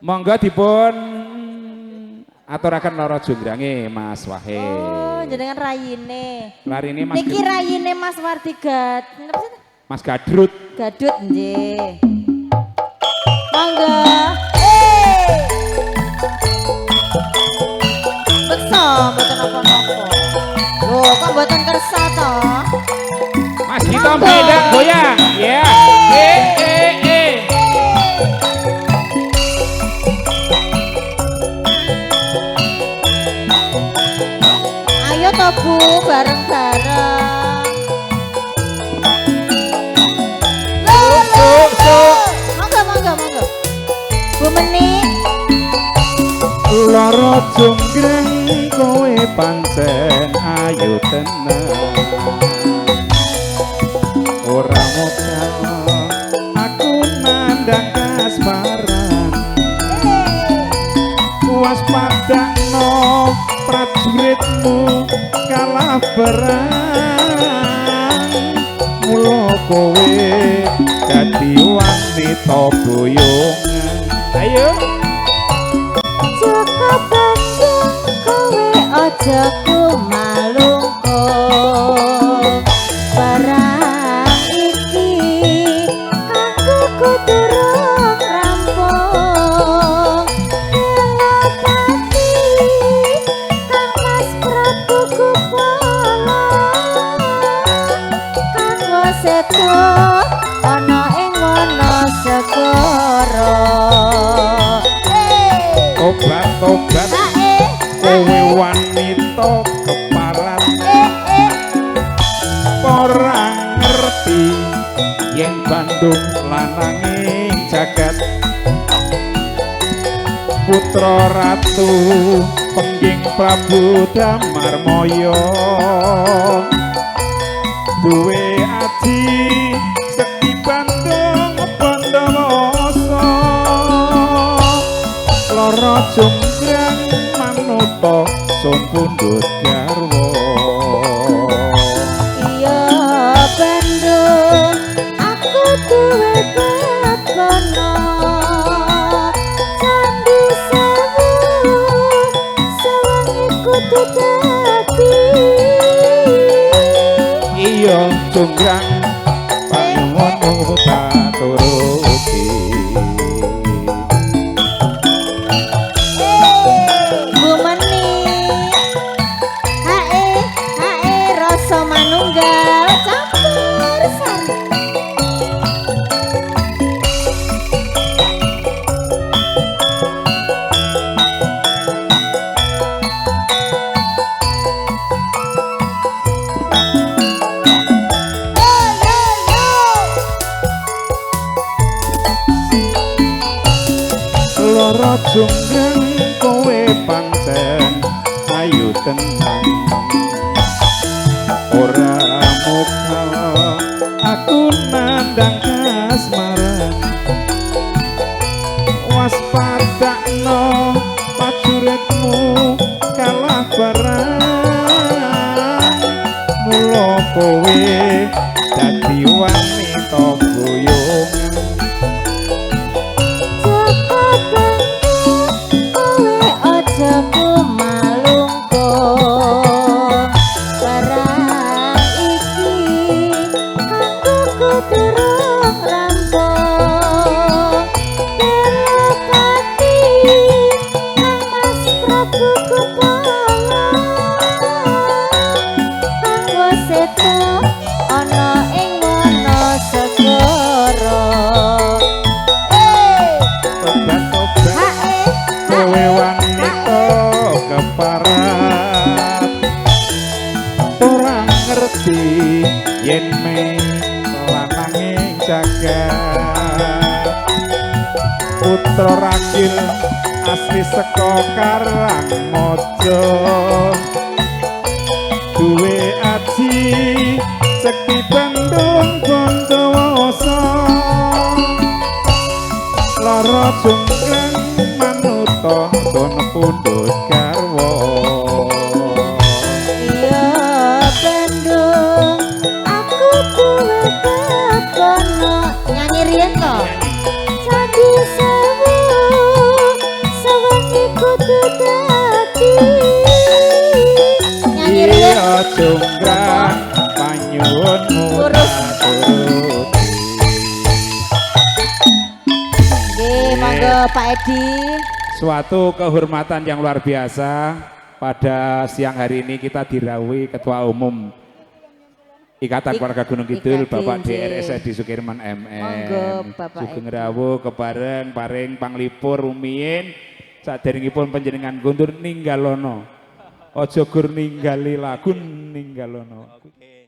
Monggo dipun aturaken loro jungrange Mas Wahid. Oh, jenengan rayine. Larine Mas Niki rayine Mas Wardi Gad. Mas Gadrut. Gadut nggih. Monggo. Beksa mboten napa-napa. Lho, kok mboten kersa to? Mas Gito Medan goyang. Ya. Ayo to Bu, bareng-bareng. Lho, lho, lho. Monggo, monggo, monggo. Bu Menik. Loro junggreng kowe pancen ayu tenan. Ora mokal aku nandang kasmaran. Waspadakno prajuritmu kalah perang. Mula kowe dadi wanita boyongan. Ayo. Jaka Bandung kowe aja kumalungkung. Barang iki kanggo durung rampung. Elopati Kang Mas Prabu Kupala kang seto ana ing wana segara. Tobat-tobat kowe wanita keparat. Ora ngerti yen Bandung lananging jagat. Putra ratu pengging Prabu Damarmaya duwe aji sekti Bandung Bandawasa. Loro junggrang manuta sun pundhut garwa. Iya Bandung aku duwe babono. Candi Sewu sewengi kudu dadi. Iya junggrang panuwun tak turuti. Bu Menik. Hae hae rasa manunggal campur sari. Yo yo yo. Loro junggrang kowe pancen ayu tenan. Ora mokal aku nandang kasmaran. Waspadakno prajuritmu kalah perang. Mula kowe dadi wanita boyongan. Jaka Bandung kowe aja kumalungkung. Barang iki kanggo durung rampung. Elopati Kang Mas Prabu Kupala kang seto ana ing wana segara. Tobat-tobat Hae kowe wanita keparat. Ora ngerti yen me lananging jagat. Putra ragil asli saka Karangmojo duwe aji sekti Bandung Bandawasa. Loro junggrang manuta sun pundhut garwa. Iya Bandung aku duwe babono. Nyanyi riyen to. Candi Sewu Jonggrang panyuwunmu Urus. Turuti. Nggih, monggo Pak Edi. Suatu kehormatan yang luar biasa pada siang hari ini kita dirawuhi Ketua Umum Ikatan Keluarga Gunung Kidul IKG, Bapak nggih. DRS Edi Sukirman MM. Monggo, Bapak Sugeng Edi. Rawuh kebareng paring panglipur rumiyin saderengipun panjenengan kondur ninggalono. Aja gur ninggali lagu, ninggalono. Oke.